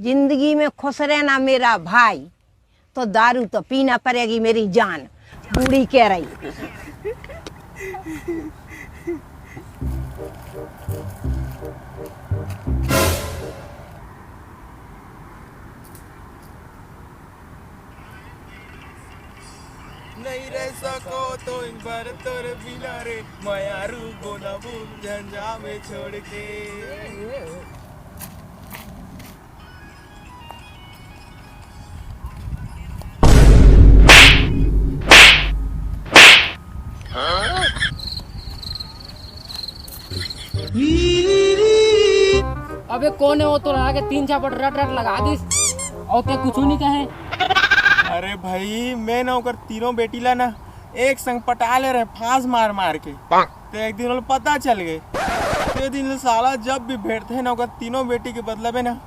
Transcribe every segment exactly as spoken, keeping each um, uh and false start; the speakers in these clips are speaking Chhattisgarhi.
जिंदगी में खुश रहना मेरा भाई, तो दारू तो पीना पड़ेगी मेरी जान, बूढ़ी कह रही। नहीं रह सको तो एक बार तोरे बिना रे, मयारू बोला वो झंझा में छोड़ के। अबे कोन हे वो, तोला आके तीन झापट रट रट लगा दिस अउ ते कुछु नहीं कहे। अरे भाई, मैं ना ओकर तीनों बेटी ला ना एक संग पटा ले रहे, फांस मार मार के। ते एक दिन ओला पता चल गए। ते दिन ले साला जब भी भेंटथे ना, ओकर तीनों बेटी के बदला में ना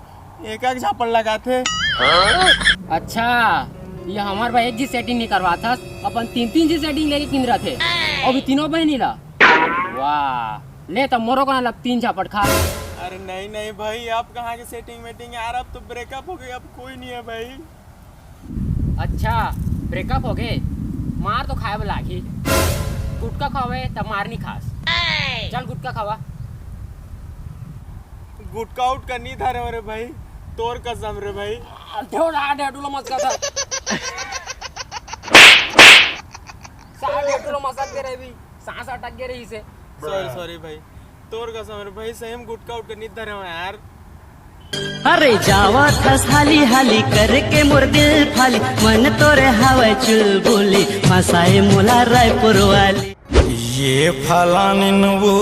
एक एक झापड़ लगाथे। अच्छा, ये हमर भाई एक जी सेटिंग नहीं करवाथस, अपन तीन तीन जी सेटिंग लेके किंदराथे। अउ भी तीनों बहनी ला। वाह, ले तब मोरो को ना लब तीन झापड़ खा। अरे नहीं नहीं भाई, अब कहाँ के सेटिंग वेटिंग यार, अब तो ब्रेकअप हो गया, अब कोई नहीं है भाई। अच्छा, ब्रेकअप हो गए, मार तो खाए बर लागही। गुटखा खावे तब मार नहीं खास। चल गुटखा खावा। गुटखा उटखा नहीं धरे हो रे भाई, तोर कसम रे भाई। ठेवड़ा, ठेवड़ा मत कर। साला ठेवड़ा मजाक दे रहे भी, सांस अटक गए रही से। सॉरी सॉरी भाई, तोर कसम रे भाई, सही में गुटखा उटखा नहीं धरे हो यार। अरे जावत हस हाली हाली करके मोर दिल फाली, मन तोरे हवय चुलबुली, फसाए मोला रायपुर वाली। ये फलानिन वो।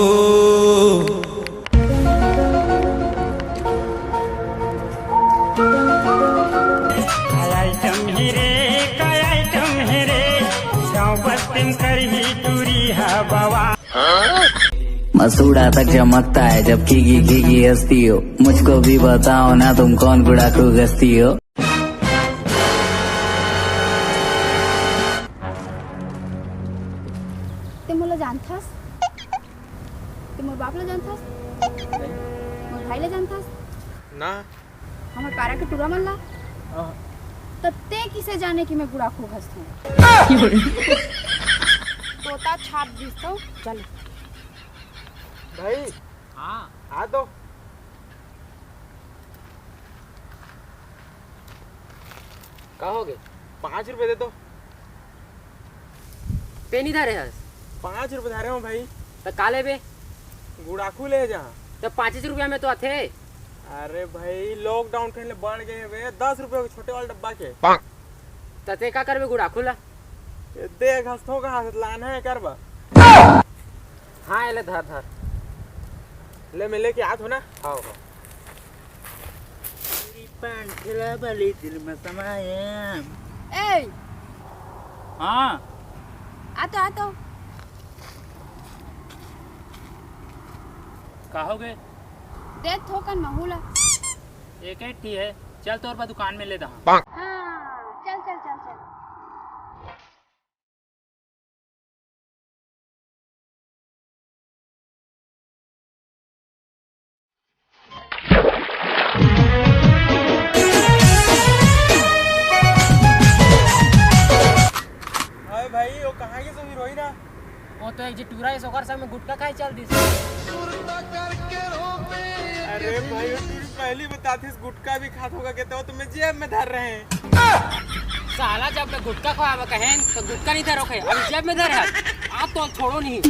काय आइटम हे रे, काय आइटम हे रे, गाँव बस्ती म करही टूरी हा बवाल। मसूड़ा तक चमकता है जब खीगी खीगी हंसती हो। मुझको भी बताओ ना तुम कौन गुड़ाखू गस्ती हो। ते मोला जानथस? ते मोर बाप ला जानथस? मोर भाई ला जानथस? ना। हमर पारा के टूरा मन ला? हाँ। त ते किसे जाने कि मैं गुड़ाखू घसथूं? तोता छाप दिस तो चल। भाई। हाँ। आ तो। का हो गे? पाँच रुपए दे तो। पेनी धरे हस? पाँच रुपए धरे हो भाई। त का लेबे? गुड़ाखू ले जा। त पाँच रुपया में तो आथे। अरे भाई, लॉकडाउन ठन ले बढ़ गए हवे, दस रुपए के छोटे वाला डब्बा के। त ते का करबे गुड़ाखू ला? ए, देख, हंसथों का हंसत लान है, करबा। हाँ, एले धर, धर। ले, मैं लेके आत हो ना। हाँ, हाँ। तेरी पान ठेला वाली दिल में समाया। ए! हाँ। आ तो, आ तो। का हो गे? दे थोकन महू ला। एक ही ठी है, चल तोर बा दुकान में ले दहा। हाँ, चल, चल, चल, चल। हाय भाई, वो कहाँ के सभी रोई ना? वो तो एक जी टूरा है, ओकर संग में गुटखा खाए चल दिस। अरे भाई, वो टूरी पहली बतातीस गुटखा भी खात होगा के, तो तुम्हें जेब में धर रहे हैं। साला, जब मैं गुटखा खवावे कहेन, तो गुटखा नहीं धरो खे, अभी जेब में धरे हस। आज तो छोड़ो नहीं।